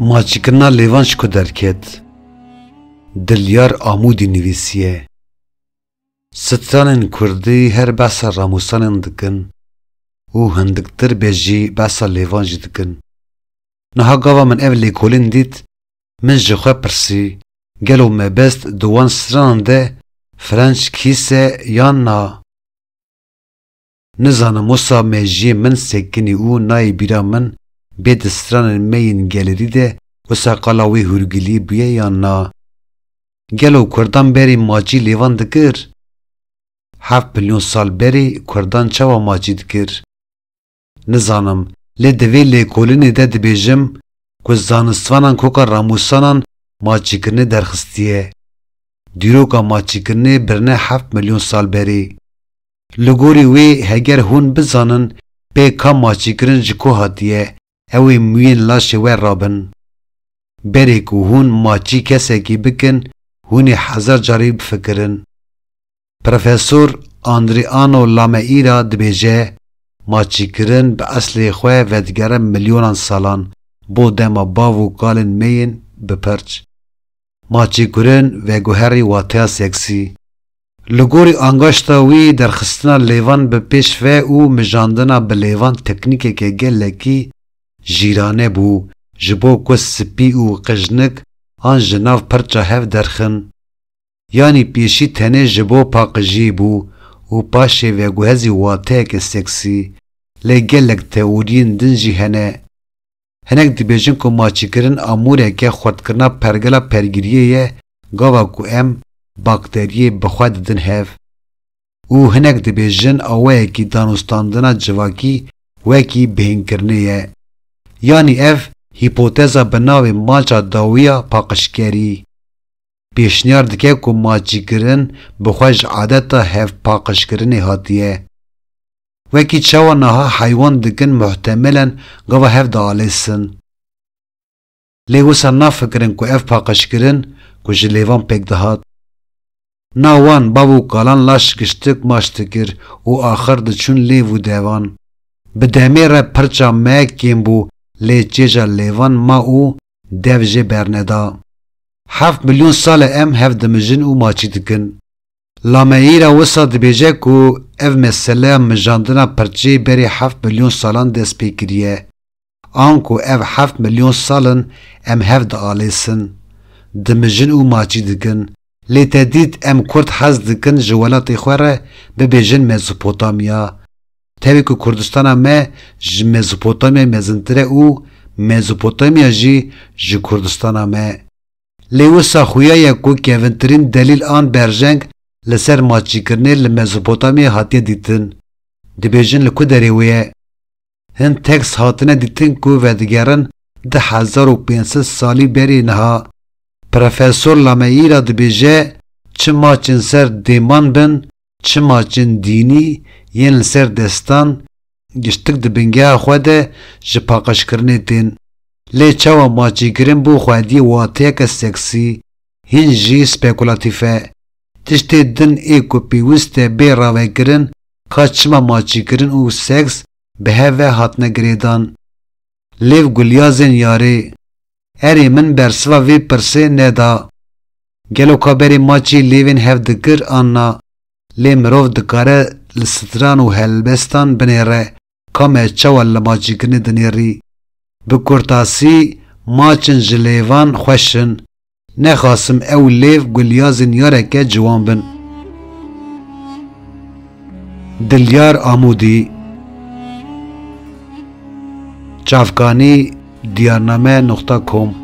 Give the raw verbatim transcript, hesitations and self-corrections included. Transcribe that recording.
Maçîkirina lêvan ji ku derket? Dilyar Amûdî nivîsiye. Stranên kurdî her behsa ramûsanên dikin û hindiktir be jî behsa lêvan jî dikin. Niha gava min ev lêkolîn dît, min ji xwe pirsî, gelo mebest di wan stranan de Frenç kîs e yan na? Nizanim wisa mejiyê min sekinî û nayê bîra min bê di stranên me yên gelêrî de wisa qala wê hûrgiliyê bûye yan na? Gelo kurdan berî maçî lêvan dikir? Heft milyon sal berî kurdan çawa maçî dikir? Nizanim, lê di vê lêkolînê de dibêjim ku zanistvanan koka ramûsanan maçîkirinê derxistiye. Dîroka maçîkirinê birine heft milyon sal berê. Li gorî wê, heger hûn bizanin pê ka maçîkirin ji ku hatiye, ew ê mûyên laşê we rabin. Berê ku hûn maçî kesekî bikin, hûn ê hezar carî bifikirin. Profesor Andriano Lameira dibêje, maçîkirin bi eslê xwe vedigere milyonan salan, bo dema bav û kalên me yên bi pirç. Maçîkirin veguherî wateya seksî. Li gorî angaşta wî, derxistina lêvan bi pêş ve û mijandina bi lêvan teknîkeke gelekî jîrane bû, ji bo ku spî û qijnik an ji nav pirça hev derxin. Yanî pêşî tenê ji bo paqijiyê bû û paşê veguhezî wateyeke seksî, lê gelek teoriyên din jî hene. Hinek dibêjin ku maçîkirin amûreke xurtkirina pergela pergiriyê ye, gava ku em bakteriyê bi xwe didin hev. Û hinek dibêjin awayekî danûstandina civakî wekî bêhnkirinê ye. Yanî ev hîpoteza bi navê maça dawiya paqijkerî pêşniyar dike ku maçîkirin bi xwe ji adeta hevpaqijkirinê hatiye. Wekî çawa niha heywan dikin muhtemelen gava hev dialêsin. Lê wisa nafikirin ku ev paqijkirin ku ji lêvan pêk dihat. Na wan bav û kalan laş giştik maç dikir û axir diçûn lêv û devan. Bi demê re pirça me kêm bû, lê çêja lêvan ma û dev jê berneda. Heft milyon sal e em hev dimijin û maçî dikin. Lameîra wisa dibêje ku ev meseleya mijandina pirçeyê berî heft milyon salan dest pê kiriye. Anku ev heft milyon sal in em hev dialêsin, dimijin û maçî dikin. Lê te dît em kurd hez dikin ji welatê xwe re bibêjin Mezopotamya. Tevî ku Kurdistana me ji Mezopotamyayê mezintir e û Mezopotamya jî ji Kurdistana me. Lê wisa xuya ye ku kevintirîn delîl an berjeng li ser maçîkirinê li Mezopotamyayê hatiye dîtin. Dibêjin li ku derê wê ye? Hin tekst hatine dîtin ku vedigerin du hezar û pênc sed salî berî niha. Profesor Lameîra dibêje, çi maçên ser dêman bin, çi maçên dînî yên li ser destan, giştik di bingeha xwe de ji paqijkirinê tên. Lê çawa maçîkirin bo xwediyê wateyeke seksî, hîn jî spekulatîf e. Tiştê din ê ku pêwîst e bê ravekirin, ka çima maçîkirin û seks bi hev ve hatine girêdan. Lêv gulyazên yarê. Erê, min bersiva vê pirsê neda. Gelo ka berê maçî lêvên hev dikir an na? Lê mirov dikare li stran û helbestan binêre, ka me çawa li maçîkirinê dinêrî. Bi kurtasî, maçin ji lêvan xweş in. Nexasim ew lêv gulyazên yareke ciwan bin. Dilyar Amûdî. Çavkanî, diyarname nokta com.